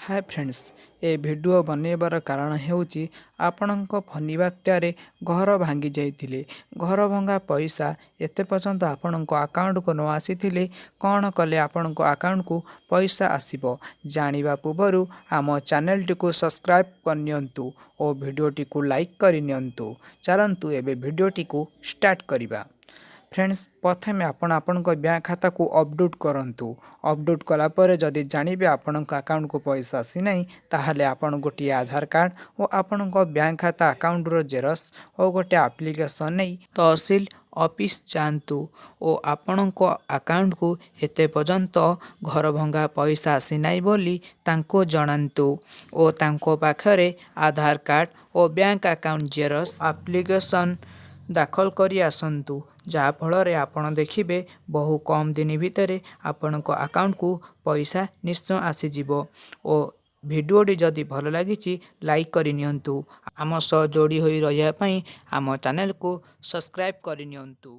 ହାଏ friends, ଏ video ବନେଇବାର କାରଣ ହେଉଛି ଆପଣଙ୍କ ଫନି ବାତ୍ୟାରେ ଘର ଭାଙ୍ଗି ଯାଇଥିଲେ, ଘର ଭଙ୍ଗା ପଇସା ଏତେ ପର୍ଯ୍ୟନ୍ତ ଆପଣଙ୍କ ଆକାଉଣ୍ଟକୁ ନ ଆସିଥିଲେ କ'ଣ କଲେ ଆପଣଙ୍କ ଆକାଉଣ୍ଟକୁ ପଇସା ଆସିବ, ଜାଣିବା ପୂର୍ବରୁ ଆମ ଚ୍ୟାନେଲଟିକୁ ସବସ୍କ୍ରାଇବ୍ କରିନିଅନ୍ତୁ ଓ ଭିଡ଼ିଓଟିକୁ ଲାଇକ୍ କରିନିଅନ୍ତୁ। ଚାଲନ୍ତୁ, ଏବେ ଭିଡ଼ିଓଟିକୁ ଷ୍ଟାର୍ଟ କରିବା। ଫ୍ରେଣ୍ଡସ୍, ପ୍ରଥମେ ଆପଣ ଆପଣଙ୍କ ବ୍ୟାଙ୍କ ଖାତାକୁ ଅପଡ଼େଟ୍ କରନ୍ତୁ। ଅପଡ଼େଟ୍ କଲା ପରେ ଯଦି ଜାଣିବେ ଆପଣଙ୍କ ଆକାଉଣ୍ଟକୁ ପଇସା ଆସିନାହିଁ, ତାହେଲେ ଆପଣ ଗୋଟିଏ ଆଧାର କାର୍ଡ଼ ଓ ଆପଣଙ୍କ ବ୍ୟାଙ୍କ ଖାତା ଆକାଉଣ୍ଟର ଜେରକ୍ସ ଓ ଗୋଟିଏ ଆପ୍ଲିକେସନ୍ ନେଇ ତହସିଲ ଅଫିସ୍ ଯାଆନ୍ତୁ ଓ ଆପଣଙ୍କ ଆକାଉଣ୍ଟକୁ ଏତେ ପର୍ଯ୍ୟନ୍ତ ଘର ଭଙ୍ଗା ପଇସା ଆସିନାହିଁ ବୋଲି ତାଙ୍କୁ ଜଣାନ୍ତୁ ଓ ତାଙ୍କ ପାଖରେ ଆଧାର କାର୍ଡ଼ ଓ ବ୍ୟାଙ୍କ ଆକାଉଣ୍ଟ ଜେରକ୍ସ ଆପ୍ଲିକେସନ୍ ଦାଖଲ କରି ଆସନ୍ତୁ, ଯାହାଫଳରେ ଆପଣ ଦେଖିବେ ବହୁ କମ୍ ଦିନ ଭିତରେ ଆପଣଙ୍କ ଆକାଉଣ୍ଟକୁ ପଇସା ନିଶ୍ଚୟ ଆସିଯିବ। ଓ ଭିଡ଼ିଓଟି ଯଦି ଭଲ ଲାଗିଛି, ଲାଇକ୍ କରିନିଅନ୍ତୁ। ଆମ ସହ ଯୋଡ଼ି ହୋଇ ରହିବା ପାଇଁ ଆମ ଚ୍ୟାନେଲକୁ ସବସ୍କ୍ରାଇବ୍ କରିନିଅନ୍ତୁ।